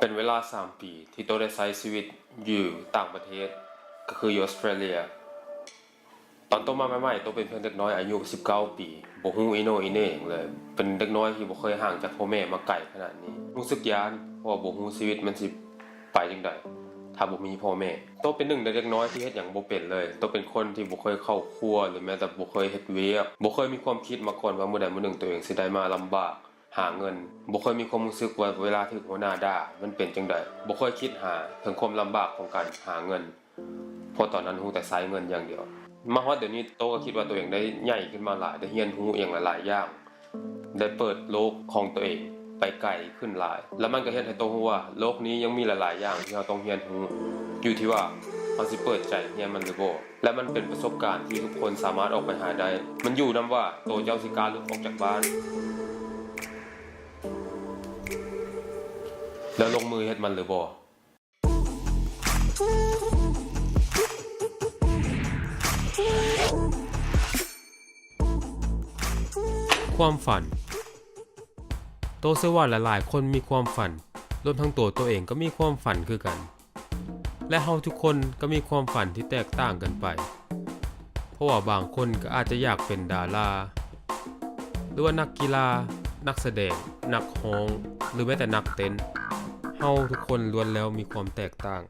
ເປັນເວລາສາມປີທີ່ໂຕໄດ້ໃຊ້ຊີວິດຢູ່ຕ່າງປະເທດ ກໍຄືຢູ່ອອສເຕຣເລຍ. ຕອນໂຕມາໃໝ່ໆ ໂຕເປັນພຽງເດັກນ້ອຍອາຍຸສິບເກົ້າປີ, ບໍ່ຮູ້ອີໂໜ່ອີເໜ່ຫຍັງເລີຍ. ເປັນເດັກນ້ອຍທີ່ບໍ່ເຄີຍຫ່າງຈາກພໍ່ແມ່ມາໄກຂະໜາດນີ້. ຮູ້ສຶກຢ້ານ ເພາະວ່າບໍ່ຮູ້ຊີວິດມັນຊິໄປຈັ່ງໃດ ຖ້າບໍ່ມີພໍ່ແມ່. ໂຕເປັນໜຶ່ງໃນເດັກນ້ອຍທີ່ເຮັດຫຍັງບໍ່ເປັນເລີຍ. ໂຕເປັນຄົນທີ່ບໍ່ເຄີຍເຂົ້າຄົວ ຫຼືແມ້ແຕ່ບໍ່ເຄີຍເຮັດວຽກ. ບໍ່ເຄີຍມີຄວາມຄິດມາກ່ອນວ່າມື້ໃດມື້ໜຶ່ງໂຕເອງຊິໄດ້ມາລຳບາກ ຫາເງິນ, ບໍ່ເຄີຍມີຄວາມຮູ້ສຶກວ່າເວລາຖືກຫົວໜ້າດ່າມັນເປັນຈັ່ງໃດ, ບໍ່ເຄີຍຄິດຫາເຖິງຄວາມລຳບາກຂອງການຫາເງິນ, ເພາະຕອນນັ້ນຮູ້ແຕ່ໃຊ້ເງິນຢ່າງດຽວ. ມາຮອດດຽວນີ້ໂຕກໍຄິດວ່າໂຕເອງໄດ້ໃຫຍ່ຂຶ້ນມາຫຼາຍ, ໄດ້ຮຽນຮູ້ອີ່ຫຍັງຫຼາຍໆຢ່າງ, ໄດ້ເປີດໂລກຂອງໂຕເອງໄປໄກຂຶ້ນຫຼາຍ, ແລະມັນກໍເຮັດໃຫ້ໂຕຮູ້ວ່າໂລກນີ້ຍັງມີຫຼາຍໆຢ່າງທີ່ເຮົາຕ້ອງຮຽນຮູ້, ຢູ່ທີ່ວ່າເຮົາຊິເປີດໃຈຮຽນມັນຫຼືບໍ່. ແລະມັນເປັນປະສົບການທີ່ທຸກຄົນສາມາດອອກໄປຫາໄດ້. ມັນຢູ່ນຳວ່າໂຕເຈົ້າຊິກ້າຫຼຸດອອກຈາກບ້ານ ແລະລົງມືເຮັດມັນຫຼືບໍ່. ຄວາມຝັນ. ໂຕເຊື່ອວ່າຫຼາຍໆຄົນມີຄວາມຝັນ, ລວມທັງໂຕໂຕເອງກໍມີຄວາມຝັນຄືກັນ. ແລະເຮົາທຸກຄົນກໍມີຄວາມຝັນທີ່ແຕກຕ່າງກັນໄປ, ເພາະວ່າບາງຄົນກໍອາດຈະຢາກເປັນດາລາ ຫຼືວ່ານັກກິລາ, ນັກສະແດງ, ນັກຮ້ອງ ຫຼືແມ້ແຕ່ນັກເຕັ້ນ. ເຮົາທຸກຄົນລ້ວນແລ້ວມີຄວາມແຕກຕ່າງ,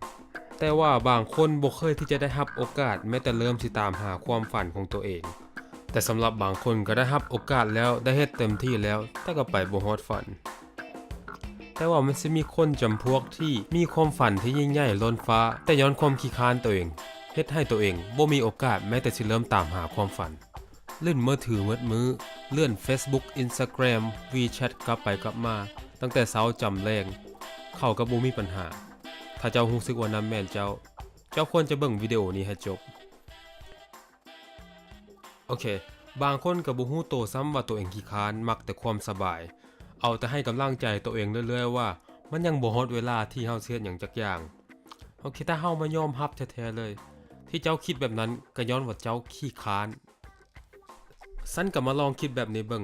ແຕ່ວ່າບາງຄົນບໍ່ເຄີຍທີ່ຈະໄດ້ຮັບໂອກາດແມ້ແຕ່ເລີ່ມຊິຕາມຫາຄວາມຝັນຂອງໂຕເອງ. ແຕ່ສຳລັບບາງຄົນກໍໄດ້ຮັບໂອກາດແລ້ວ, ໄດ້ເຮັດເຕັມທີ່ແລ້ວ, ແຕ່ກໍໄປບໍ່ຮອດຝັນ. ແຕ່ວ່າມັນຊິມີຄົນຈຳພວກທີ່ມີຄວາມຝັນທີ່ຍິ່ງໃຫຍ່ລົ້ນຟ້າ, ແຕ່ຍ້ອນຄວາມຂີ້ຄ້ານໂຕເອງ ເຮັດໃຫ້ໂຕເອງບໍ່ມີໂອກາດແມ້ແຕ່ຊິເລີ່ມຕາມຫາຄວາມຝັນ. ຫຼິ້ນມືຖືໝົດມື້, ເລື່ອນເຟສບຸກ, ອິນສະແກຣມ, ວີແຊັດ ກັບໄປກັບມາ, ຕັ້ງແຕ່ເຊົ້າຈຳແລງ, ເຂົາກໍບໍ່ມີບັນຫາ. ຖ້າເຈົ້າຮູ້ສຶກວ່ານັ້ນແມ່ນເຈົ້າ, ເຈົ້າຄວນຈະເບິ່ງວິດີໂອນີ້ໃຫ້ຈົບ. ໂອເຄ, ບາງຄົນກໍບໍ່ຮູ້ໂຕຊ້ຳວ່າໂຕເອງຂີ້ຄ້ານ, ມັກແຕ່ຄວາມສະບາຍ, ເອົາແຕ່ໃຫ້ກຳລັງໃຈໂຕເອງເລື້ອຍໆວ່າມັນຍັງບໍ່ຮອດເວລາທີ່ເຮົາຊິເຮັດຫຍັງຈັກຢ່າງ. ໂອເຄ, ຖ້າເຮົາມາຍອມຮັບແທ້ໆເລີຍ, ທີ່ເຈົ້າຄິດແບບນັ້ນກໍຍ້ອນວ່າເຈົ້າຂີ້ຄ້ານ. ຊັ້ນກໍມາລອງຄິດແບບນີ້ເບິ່ງ,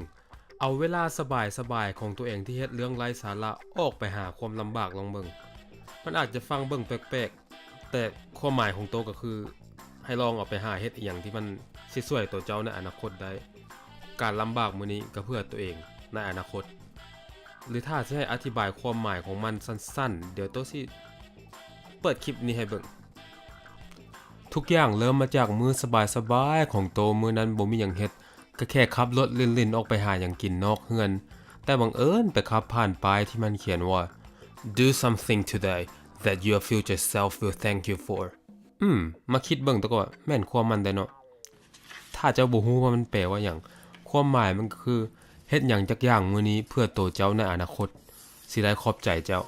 ເອົາເວລາສະບາຍໆຂອງໂຕເອງທີ່ເຮັດເລື່ອງໄຮ້ສາລະ ອອກໄປຫາຄວາມລຳບາກລອງເບິ່ງ. ມັນອາດຈະຟັງເບິ່ງແປກໆ, ແຕ່ຄວາມໝາຍຂອງໂຕກໍຄື ໃຫ້ລອງເອົາໄປຫາເຮັດອີ່ຫຍັງທີ່ມັນຊິຊ່ວຍໂຕເຈົ້າໃນອະນາຄົດໄດ້. ການລຳບາກມື້ນີ້ກໍເພື່ອໂຕເອງໃນອະນາຄົດ. ຫຼືຖ້າຊິໃຫ້ອະທິບາຍຄວາມໝາຍຂອງມັນສັ້ນໆ, ດຽວໂຕຊິເປີດຄລິບນີ້ໃຫ້ເບິ່ງ. ທຸກຢ່າງເລີ່ມມາຈາກມື້ສະບາຍໆຂອງໂຕ, ມື້ນັ້ນບໍ່ມີຫຍັງເຮັດ, ກໍແຄ່ຂັບລົດຫຼິ້ນໆອອກໄປຫາຫຍັງກິນນອກເຮືອນ, ແຕ່ບັງເອີນໄປຂັບຜ່ານປ້າຍທີ່ມັນຂຽນວ່າ Do something today that your future self will thank you for. ອືມ, ມາຄິດເບິ່ງຕະກ່ອນ, ແມ່ນຄວາມມັນແທ້ເນາະ. ຖ້າເຈົ້າບໍ່ຮູ້ວ່າມັນແປວ່າຫຍັງ, ຄວາມໝາຍມັນກໍຄື ເຮັດຫຍັງຈັກຢ່າງມື້ນີ້ເພື່ອໂຕເຈົ້າໃນອະນາຄົດ, ຊິໄດ້ຂອບໃຈເຈົ້າ.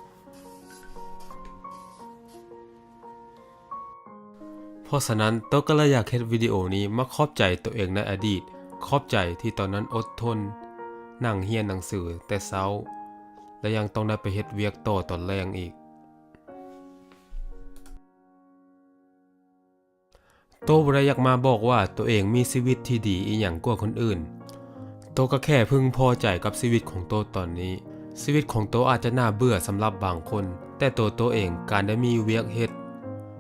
ເພາະສະນັ້ນ, ໂຕກໍເລີຍຢາກເຮັດວິດີໂອນີ້ມາຂອບໃຈໂຕເອງໃນອະດີດ, ຂອບໃຈທີ່ຕອນນັ້ນອົດທົນ, ນັ່ງຮຽນໜັງສືແຕ່ເຊົ້າ, ແລະ ຍັງຕ້ອງໄດ້ໄປເຮັດວຽກຕໍ່ຕອນແລງອີກ. ໂຕບໍ່ໄດ້ຢາກມາບອກວ່າໂຕເອງມີຊີວິດທີ່ດີອີ່ຫຍັງກວ່າຄົນອື່ນ. ໂຕກໍແຄ່ເພິ່ງພໍໃຈກັບຊີວິດຂອງໂຕຕອນນີ້. ຊີວິດຂອງໂຕອາດຈະໜ້າເບື່ອສຳລັບບາງຄົນ, ແຕ່ໂຕໂຕເອງ, ການໄດ້ມີວຽກເຮັດ,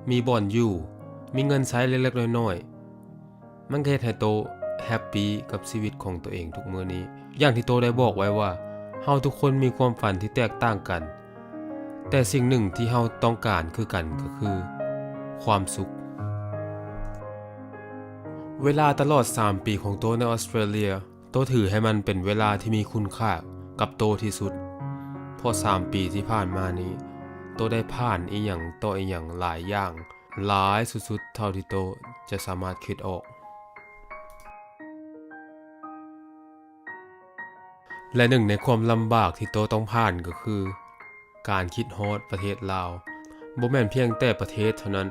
ມີບ່ອນຢູ່, ມີເງິນໃຊ້ເລັກໆນ້ອຍໆ, ມັນກໍເຮັດໃຫ້ໂຕແຮັບປີກັບຊີວິດຂອງໂຕເອງທຸກມື້ນີ້. ຢ່າງທີ່ໂຕໄດ້ບອກໄວ້ວ່າ, ເຮົາທຸກຄົນມີຄວາມຝັນທີ່ແຕກຕ່າງກັນ, ແຕ່ສິ່ງໜຶ່ງທີ່ເຮົາຕ້ອງການຄືກັນກໍຄືຄວາມສຸກ. ເວລາຕະຫຼອດສາມປີຂອງໂຕໃນອອສເຕຣເລຍ, ໂຕຖືໃຫ້ມັນເປັນເວລາທີ່ມີຄຸນຄ່າກັບໂຕທີ່ສຸດ, ເພາະສາມປີທີ່ຜ່ານມານີ້, ໂຕໄດ້ຜ່ານອີ່ຫຍັງຕໍ່ອີ່ຫຍັງຫຼາຍຢ່າງ, ຫຼາຍສຸດໆເທົ່າທີ່ໂຕຈະສາມາດຄິດອອກ. ແລະ ໜຶ່ງໃນຄວາມລຳບາກທີ່ໂຕຕ້ອງຜ່ານກໍຄື ການຄິດຮອດປະເທດລາວ. ບໍ່ແມ່ນພຽງແຕ່ປະເທດເທົ່ານັ້ນ,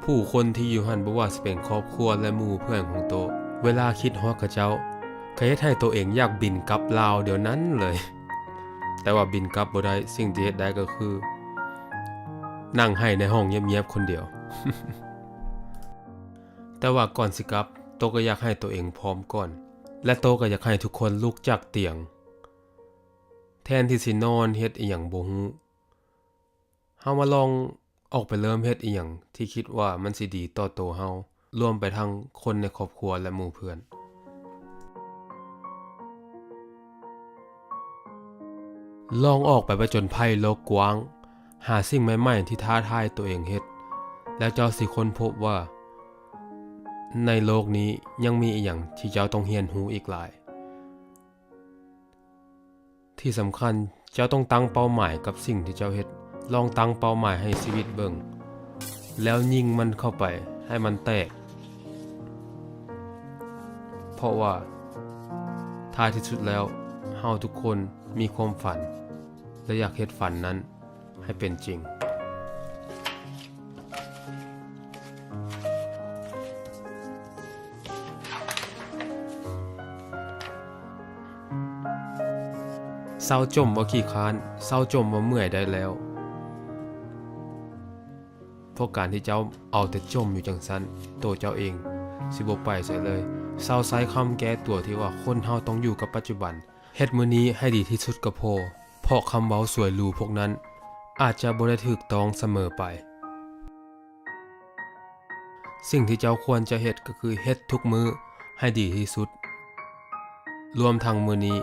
ຜູ້ຄົນທີ່ຢູ່ຫັ້ນ, ບໍ່ວ່າຊິເປັນຄອບຄົວ ແລະ ໝູ່ເພື່ອນຂອງໂຕ, ເວລາຄິດຮອດເຂົາເຈົ້າ, ກໍເຮັດໃຫ້ໂຕເອງຢາກບິນກັບລາວດຽວນັ້ນເລີຍ. ແຕ່ວ່າບິນກັບບໍ່ໄດ້, ສິ່ງທີ່ເຮັດໄດ້ກໍຄື ນັ່ງໄຫ້ໃນຫ້ອງງຽບໆຄົນດຽວ. ແຕ່ວ່າກ່ອນຊິກັບ, ໂຕກໍຢາກໃຫ້ໂຕເອງພ້ອມກ່ອນ, ແລະ ໂຕກໍຢາກໃຫ້ທຸກຄົນລຸກຈາກຕຽງ, ແທນທີ່ຊິນອນເຮັດອີ່ຫຍັງບໍ່ຮູ້, ເຮົາມາລອງອອກໄປເລີ່ມເຮັດອີ່ຫຍັງທີ່ຄິດວ່າມັນຊິດີຕໍ່ໂຕເຮົາ, ລວມໄປທັງຄົນໃນຄອບຄົວ ແລະ ໝູ່ເພື່ອນ. ລອງອອກໄປຜະຈົນໄພໂລກກວ້າງ, ຫາສິ່ງໃໝ່ໆທີ່ທ້າທາຍຕົວເອງເຮັດ, ແລ້ວເຈົ້າຊິຄົ້ນພົບວ່າ ໃນໂລກນີ້ຍັງມີອີ່ຫຍັງທີ່ເຈົ້າຕ້ອງຮຽນຮູ້ອີກຫຼາຍ. ທີ່ສຳຄັນ, ເຈົ້າຕ້ອງຕັ້ງເປົ້າໝາຍກັບສິ່ງທີ່ເຈົ້າເຮັດ. ລອງຕັ້ງເປົ້າໝາຍໃຫ້ຊີວິດເບິ່ງ, ແລ້ວຍິງມັນເຂົ້າໄປໃຫ້ມັນແຕກ. ເພາະວ່າທ້າຍທີ່ສຸດແລ້ວ, ເຮົາທຸກຄົນມີຄວາມຝັນ ແລະ ຢາກເຮັດຝັນນັ້ນໃຫ້ເປັນຈິງ. ເຊົາຈົ່ມວ່າຂີ້ຄ້ານ, ເຊົາຈົ່ມວ່າເມື່ອຍໄດ້ແລ້ວ, ເພາະການທີ່ເຈົ້າເອົາແຕ່ຈົ່ມຢູ່ຈັ່ງຊັ້ນ, ໂຕເຈົ້າເອງຊິບໍ່ໄປໃສເລີຍ. ເຊົາໃຊ້ຄຳແກ້ຕົວທີ່ວ່າຄົນເຮົາຕ້ອງຢູ່ກັບປັດຈຸບັນ, ເຮັດມື້ນີ້ໃຫ້ດີທີ່ສຸດກໍພໍ, ເພາະຄຳເວົ້າສວຍຫຼູພວກນັ້ນອາດຈະບໍ່ໄດ້ຖືກຕ້ອງສະເໝີໄປ. ສິ່ງທີ່ເຈົ້າຄວນຈະເຮັດກໍຄືເຮັດທຸກມື້ໃຫ້ດີທີ່ສຸດ, ລວມທັງມື້ນີ້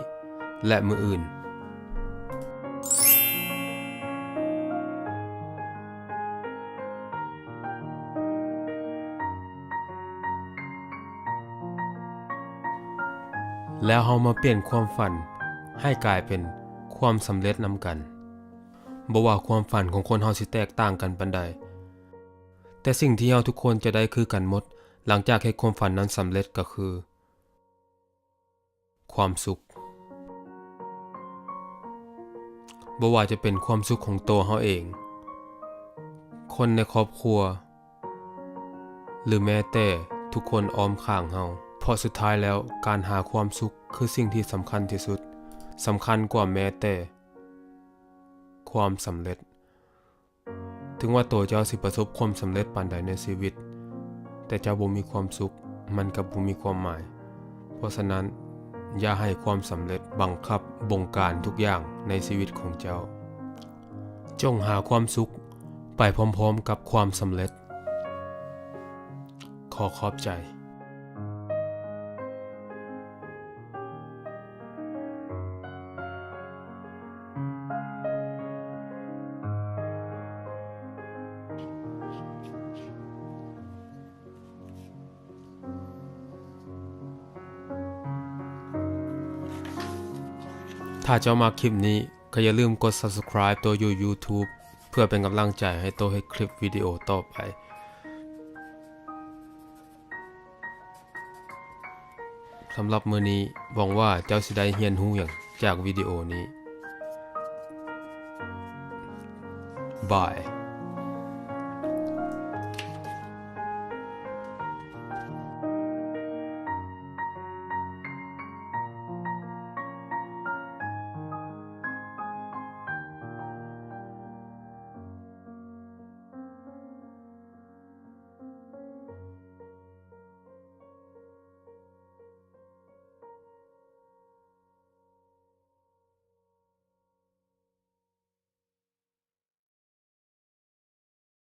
ແລະ ມື້ອື່ນ. ແລ້ວເຮົາມາປ່ຽນຄວາມຝັນໃຫ້ກາຍເປັນຄວາມສຳເລັດນຳກັນ. ບໍ່ວ່າຄວາມຝັນຂອງຄົນເຮົາຊິແຕກຕ່າງກັນປານໃດ, ແຕ່ສິ່ງທີ່ເຮົາທຸກຄົນຈະໄດ້ຄືກັນໝົດ ຫຼັງຈາກເຮັດຄວາມຝັນນັ້ນສຳເລັດກໍຄື ຄວາມສຸກ. ບໍ່ວ່າຈະເປັນຄວາມສຸກຂອງໂຕເຮົາເອງ, ຄົນໃນຄອບຄົວ ຫຼື ແມ້ແຕ່ທຸກຄົນອ້ອມຂ້າງເຮົາ. ເພາະສຸດທ້າຍແລ້ວ, ການຫາຄວາມສຸກຄືສິ່ງທີ່ສຳຄັນທີ່ສຸດ, ສຳຄັນກວ່າແມ້ແຕ່ຄວາມສຳເລັດ. ເຖິງວ່າໂຕເຈົ້າຊິປະສົບຄວາມສຳເລັດປານໃດໃນຊີວິດ, ແຕ່ເຈົ້າບໍ່ມີຄວາມສຸກ, ມັນກໍບໍ່ມີຄວາມໝາຍ. ເພາະສະນັ້ນ, ຢ່າໃຫ້ຄວາມສຳເລັດບັງຄັບບົງການທຸກຢ່າງໃນຊີວິດຂອງເຈົ້າ. ຈົ່ງຫາຄວາມສຸກໄປພ້ອມໆກັບຄວາມສຳເລັດ. ຂໍຂອບໃຈ. ຖ້າເຈົ້າມັກຄລິບນີ້ ກໍຢ່າລືມກົດ Subscribe ໂຕຢູ່ YouTube ເພື່ອເປັນກຳລັງໃຈໃຫ້ໂຕເຮັດຄລິບວິດີໂອຕໍ່ໄປ. ສຳລັບມື້ນີ້, ຫວັງວ່າເຈົ້າຊິໄດ້ຮຽນຮູ້ຫຍັງຈາກວິດີໂອນີ້. ບາຍ.